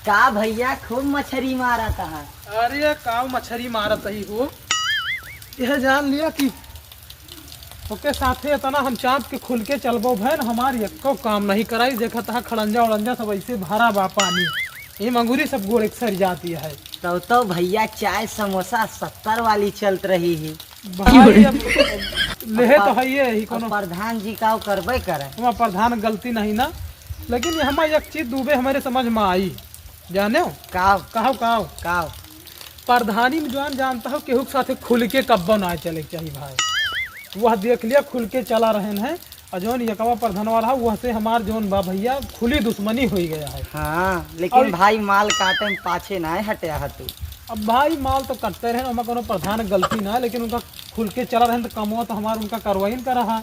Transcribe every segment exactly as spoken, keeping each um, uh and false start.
का भइया, खूब मछरी मारत है? अरे, काव मछरी मारत ही हो? यह जान लिया कि ओके साथे इतना हम चाँप के खुल के चलबो भैन, हमार एक्को काम नहीं कराई। देखत हा खड़ंजा उड़ंजा सब ऐसे भरा बा पानी, ये मंगूरी सब गोड़ एक सर जाती है। तब तो भइया चाय समोसा सत्तर वाली चलत रही ही। भाई, अब लेहे तो अब है ये ही अब कोनो। प्रधान जी काव करबे करे। हमार प्रधान गलती नहीं ना, लेकिन ये हमार एक चीज दुबे हमरे समझ में आई, जाने हो? काव? काव, काव? काव? प्रधानी में जौन जानता हो, केहू के साथे खुल के कब्बो ना चले के चाही भाई। वह देख लिया, खुल के चला रहन है, और जौन यकवा प्रधान वाला है, वह से हमार जौन बा भइया, खुली दुश्मनी होई गया है। हाँ, लेकिन और भाई, माल काटे में पाछे ना हटे हा तू। अब भाई, माल तो कटते रहे, ओमा कोनो प्रधान के गलती ना है, लेकिन उनका खुल के चला रहन तो कमवा तो हमार उनका कार्रवाई न करा हा।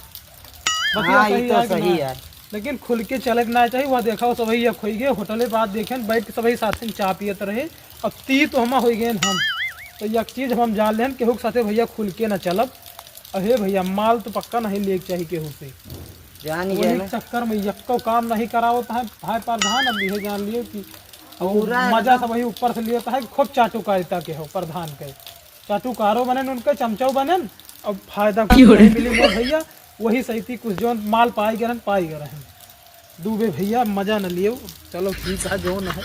बतिया हाँ, ई सही तो है कि सही ना? है। लेकिन खुल के चले के ना चाहिए। वह देखा, वो सबही एक होई गए, होटले बात देखेन, बैठ के सबही साथे में चाय पियत रहे। अब ती तो हमा होई गए हम, तो एक चीज हम जान लेन, केहू के साथे भइया खुल के ना चलब। अहे भइया, माल तो पक्का नहीं लेके चाहिए केहू से। जान गए वही ना। चक्कर में यक्को काम नहीं करावत है भाई प्रधान। अब यह जान लियो कि पूरा मजा एकदम सब वही ऊपर से लियो है, खूब चाटुकारिता के हो प्रधान के। चाटुकारो बनेन उनके, चमचाओ बनेन, अब फायदा कुछ नहीं मिली मोर भइया। वही सही थी, कुछ जौन माल पाई गए रहन, पाई गए रहन। दुबे भइया मजा न लियो। चलो ठीक है, जौन है।